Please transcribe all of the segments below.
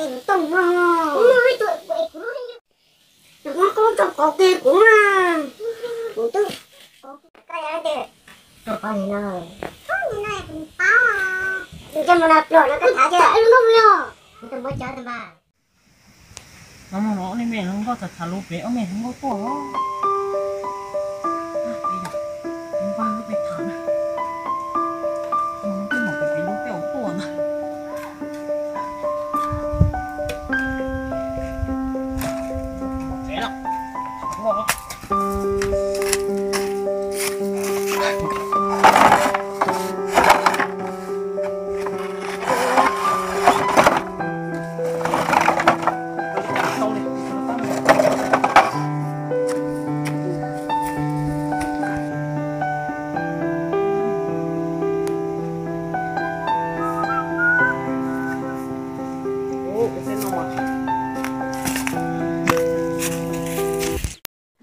Tus tooj no, tus muab qub tso kauv kiag kuv na. Kuv twb, koj yog tias, rau qhov li no, tus coj mus noj pluag no koj tham thiab, kuv twb muab cov ntawd mas. No no no, ob niag me hluas nkauj tham tham lus pem, ob niag hluas nkauj tuaj os. Peb yog, peb npaj lub peb tham na. Twb mam pem pem lub peb ua tuaj ntag.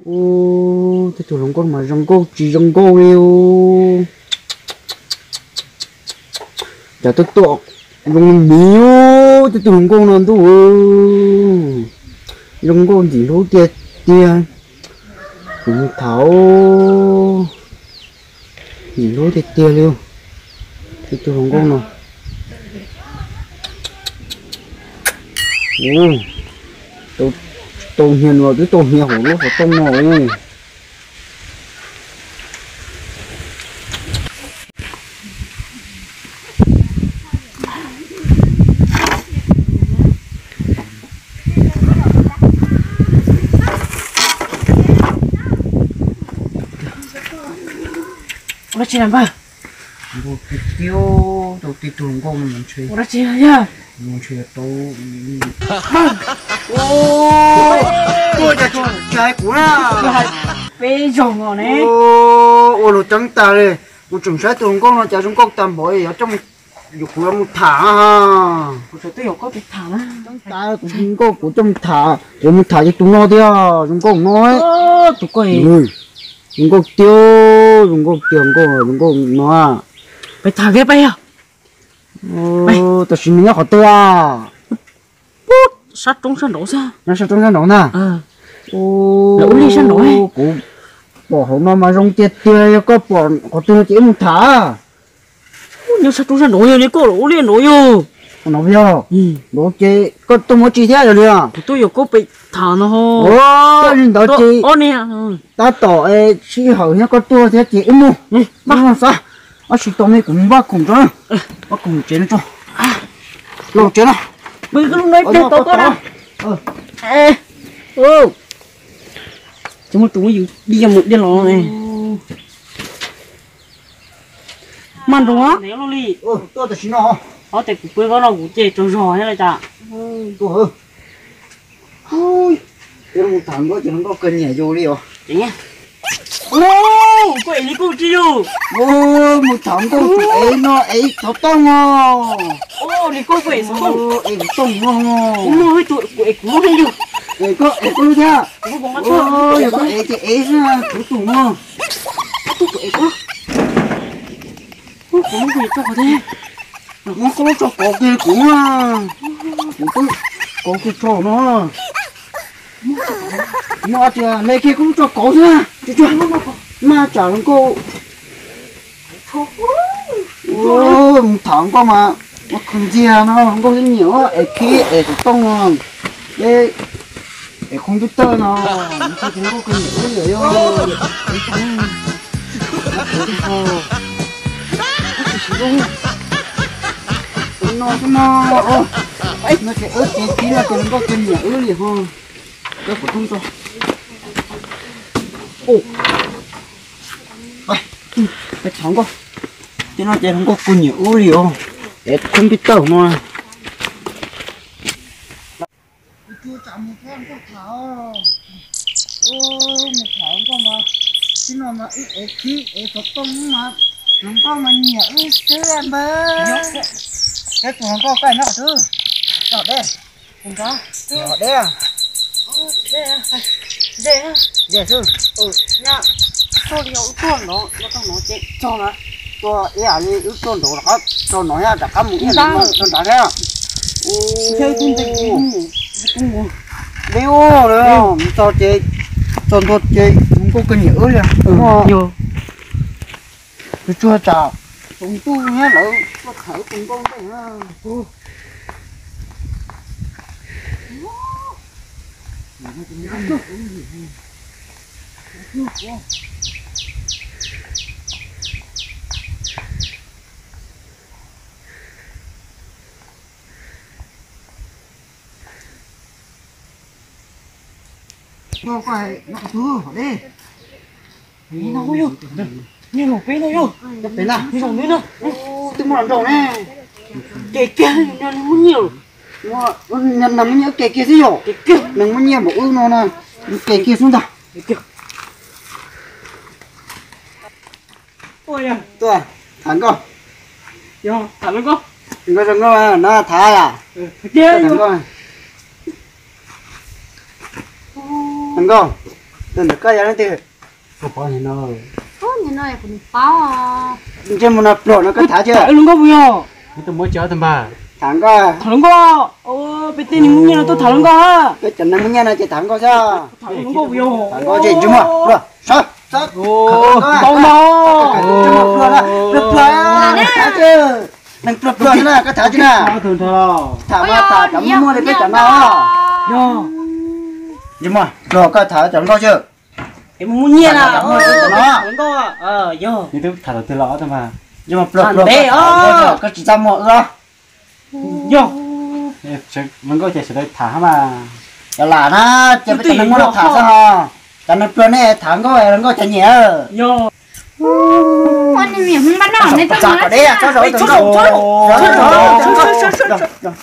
Ub, tej tug hluas nkauj mas zoo nkauj tsis zoo nkauj li os. Cas tuaj tuaj zoo li miv os, tej tug hluas nkauj no ntuj, zoo nkauj ntxim hlub tiag tiag. Kuv mus tham, ntxim hlub tiag tiag li. Tej tug hluas nkauj no, ub, tau hnia nws twb tau hnia hauv lub xov tooj no. Ua dab tsi na npawg? Nkauj tiag tiag, tau tej tug nkauj no ntshe, ua dab tsi yog? Ntshe tau, tuaj cas tsis hais kuv na. Peb zaug os ne. Ua luag ceeb tas li. Kuv tseem saib tus hluas nkauj no cas zoo nkauj tag npaum, yuav coj, yuav kuv yuav mus tham. Kuv tseem twb yuav koj tus tham na. Ceeb tas kuv nkauj kuv coj mus tham, kuv mus tham ces tus no tiag, zoo nkauj no. Tus koj, zoo nkauj tiag, zoo nkauj tiag, nkauj zoo nkauj no. Peb tham kiag peb yog. Tam sim nws nyob qhov twg a? Pub sab roob sab nraud xwb. Nyob sab roob sab nraud na. Lawv ua liaj sab nraud. Kuv pom hauv no mas zoo tiag tiag, yog koj pom qhov twg no ces wb mus tham. Nyob sab roob sab nraud yog li koj ua liaj nraud yog. No yog. Nraud ces koj tuaj muab tsi thiab yog li. Kuv tuaj yuav koj pem tham no. Li ntawd ces ob niag tab tom sij hawm thiab koj tuaj thiab ces wb mus. Xav, ob tsis tau ne kuv mus npaj khoom tso, npaj khoom tsev no tso. Los tsev no. Tsis muaj tus muab yus diaj mus diaj los ne. Maj nroos. Tuaj tam sim no. Ob tes kuv pw koj no kuv ces tsaug zog thiab li cas. Tuaj. Ub, peb mus tham nkauj ces nkauj kawg nyiam yus li os. Koj ev li koj tsis yus. Mus tham nkauj tus ev no ev xov tooj os. Li koj ev xov tooj. Ev xov tooj no. Kuv muaj ib tug kuv ev kuv muaj ib yus. Koj ev kuv thiab. Yog koj ev ces ev xwb kuv tus no. Kuv muab kuv tso kauv kiag kuv, kuv twb kauv kiag tso no. Muab tias le kiag kuv lub tso kauv thiab. Mas tsam hluas nkauj, mus tham nkauj mas ua khwv ntxiag no hluas nkauj twb nyiam es khib es xov tooj no. Peb es khoom twb tawj no, mus tso ces nkauj kawg nyiam wb li yog. No xwb no, no ces wb txiv txiv no ces nkauj kawg nyiam wb li ho. Cov kuv tub tso. Peb thov nkauj, ces no ces nkauj kawg nyiam wb li os. Es khoom twb tawj no. Kuv tsuas tsam mus thiab nkauj tham, mus tham nkauj mas, tib no mas wb ev khib ev xov tooj mas, hluas nkauj mas nyiam wb xwb npawg. Peb tus hluas nkauj koj nyob qhov twg? Nyob deb. Nyob deb. Deb xwb. Tuaj li wb tuaj nraud, tuaj nraud ces txog na. Tuaj ib yam li wb tuaj nraud rov qab txog nraud thiab rov qab mus ib yam li rau nrad thiab. Deb ua lawm, mus txog ces, txog ntua ces mus nkauj kawg nyiam wb li. Yog. Tsuag tsam tus ntuj nyob lawv tuaj tham tus nkauj ntej na. Niag laus peb no yog, niag laus peb na, twb muaj hluas nraug ne, ces kiag, muaj nyiaj, neeg muaj nyiaj ua ke kiag xwb yom, neeg muaj nyiaj npaum wb no na, ua ke kiag xwb ntag. Tuaj, tham nkauj. Nkauj zoo nkauj no tham yom. Nkauj, tus ntawm koj yog leej twg? Ntsej muag no pluag no koj tham tsis? Tham nkauj puas yog? Tham nkauj. Tham nkauj. Peb tej neeg muaj nyiaj no tuaj tham nkauj ha. Peb cov neeg muaj nyiaj no ces tham nkauj xwb. Tham nkauj ces ntsej muag pluag, sawv, sawv. Nkauj no. Ntsej muag pluag na, pluag pluag. Tham tsis? Neeg pluag pluag na koj tham tsis na? Tham mas tham cov muaj muaj li peb cov no. Ntsej muag pluag koj tham cov nkauj tsis? Muaj nyiaj na. Nkauj, yog. Nws twb tham tau twg los mas. Ntsej muag pluag pluag koj tham nkauj tsis? Koj tsis txaj muag wb los? Yog. Nkauj ces sawv daws tham mas. Cov lam na, ces peb cov neeg muaj no tham xwb ho. Cov neeg pluag nej tham nkauj, nkauj cov nyiam. Yog. Ua niag me hmoob npab noj, nej txhob kom deb, txhob zov,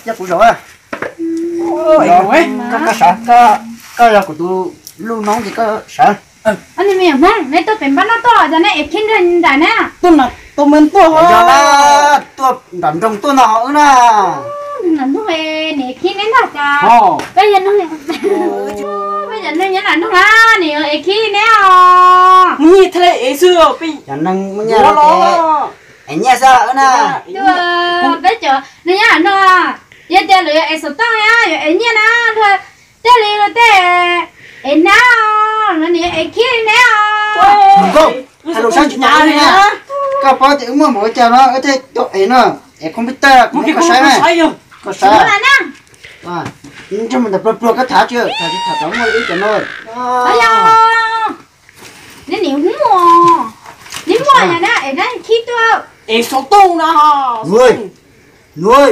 cia kuv zov. Koj sawv, koj yog kuv tus luj noob ces koj sawv. Ua niag me hmoob, nej tuaj pem npab noj tuaj los cas nej ev khib nrag nraim na? Tuaj nram, tuaj me tuaj ho. Yog na, tuaj nram nroog tuaj no wb na. Nram nroog, niam khib neb ntag cas. Peb yog neeg, peb yog neeg nyob nram nroog na, niam ev khib neb os. Muaj nyiaj thiaj li ev xwb, peb cov neeg muaj nyiaj los ev nyiaj xwb wb na. Peb cov neeg nyob nram nroog, yog tias lawv yuav ev xov tooj, yuav ev nyiaj na, luag thiaj li luag tej ev nab os, luag niam ev khib neb os. Nkauj, hais lus sab tsis tau li na. Koj paub tias wb muaj npaum li cas no wb thiaj tuaj ev no, ev computer kuv muab koj saib na. Koj saib. Ntsej muag ntawm pluag pluag koj tham tsis, tham tsis tham cov muaj li wb cov no. Neb niam muaj, neb muaj yam na es nab khib tuaj. Es xov tooj no. Nuj, nuj.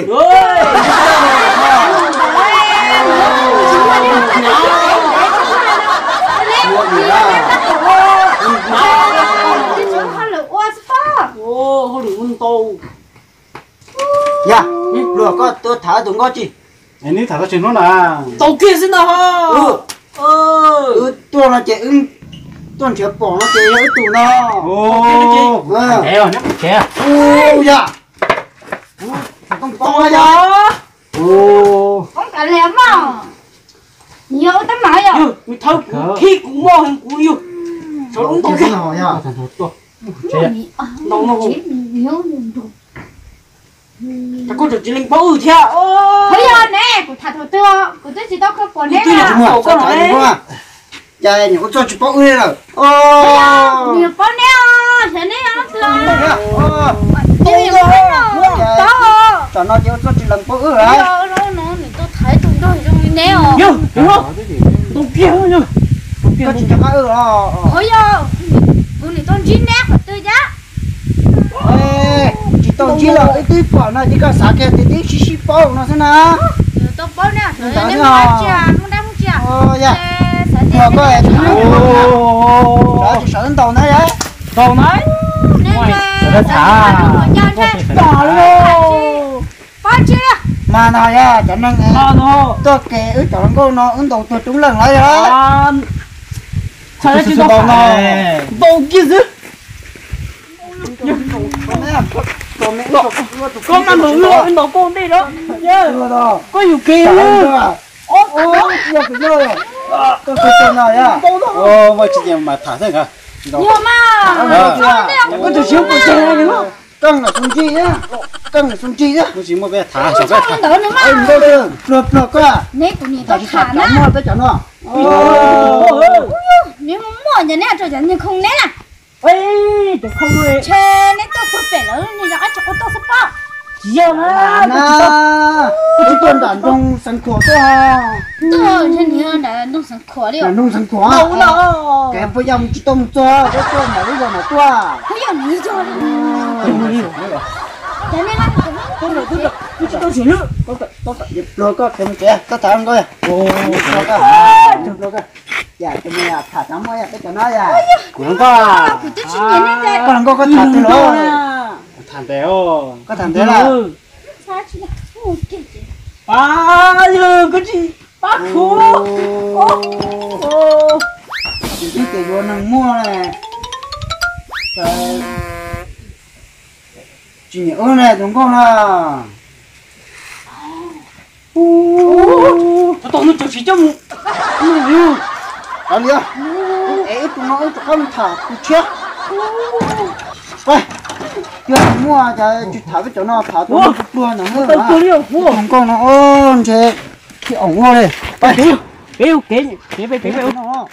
Hauj lwm ua xwb pob. Hauj lwm ua ntau. Yog, pluag koj tuaj tham tus nkauj tsis? Neb tham tau tsis hnub na? Tau kiag xwb na ho. Wb tuaj no ces wb tuaj nrhiav pom no ces yog wb tus no. Yog. Kuv tham tau npaum yog. Poob kav liam mog. Nws yog ua teeb meem yog. Nws thawb kuv, khib kuv mog heev kuv yog. Sawv lub ntau kiag. Ntau no. Cas koj tseem tsis lees paub wb thiab? Yog ne, kuv tham thaum twg kuv twb tsis tau kho pom neb na. Cas nyuam ua txuj tsis paub wb lawm. Nws paub neb os, xyov neb os. Tam no ces ua txuj tsis lees paub wb lawm. Nws tuaj tham tus nraug zoo li neb os. Yog, tus kiag, tus kiag. Koj tsis nco qab wb os. Yog, kuv nws tuaj ntsib neb qhov twg thiab? Tsis tau ntsib los wb twb pom no ces koj xav kiag tias twb sib sib paub no xwb na. Tsis paub ne, ntawd ne. Yog koj sawv ntau na. Ntau na. Sawv daws tham. Pom li. Mas no yog cov neeg tuaj ke wb cov hluas nkauj no wb ntaus tuag coob leej lawm yog. Ntau kiag xwb. Koj mas ntaus luaj, ntaus koj ntej na. Koj yus kev. Ua tsis tias mas tham xwb. Yog mas. Koj tus siab puas tseg no. Teej los xu ntsig na, teej los xu ntsig na. Muaj tsis muaj peb tham, peb tham ntawd nws mas. Pluag pluag koj. Neb kuv nim tau tham na. Muaj peb cov no. Neb muaj ces neb rau cov niag khoo neb na. Ntshe neb tuaj puag pem lawm, nws yog qab tsis quav tuaj xwb pob. Tsis yog na, kuv tsis tuaj nram nroog Xeev Khuam tuaj. Tuaj ntshe nws yog nram nroog Xeev Khuam li os. Nroog Xeev Khuam. Kev puas yog mus tsis tau mus txog, tuaj ntawm lub zos no tuaj. Puas yog nws yog li. Ces nej, kuv tsis tau tsis pluag koj, koj tham koj. Yam tus me tham tsav muaj yam peb cov no yam. Kuv hluas nkauj, koj hluas nkauj koj tham twg los? Tham ntev, koj tham ntev lawm. Pab yawg koj tsis pab kuv. Tsis tib ces yuav neeg muaj ne. Tsis nyiam wb ne tus nkauj na. Tos tos, nws tseem tsis coj mus. Kav liam, es ib tug no wb rov qab mus tham tus tshiab. Yog muaj cas tsis tham peb cov no, tham tus pluag ntawd. Tus nkauj no ntshe tsis ua li. Peb ua kev, kev peb no.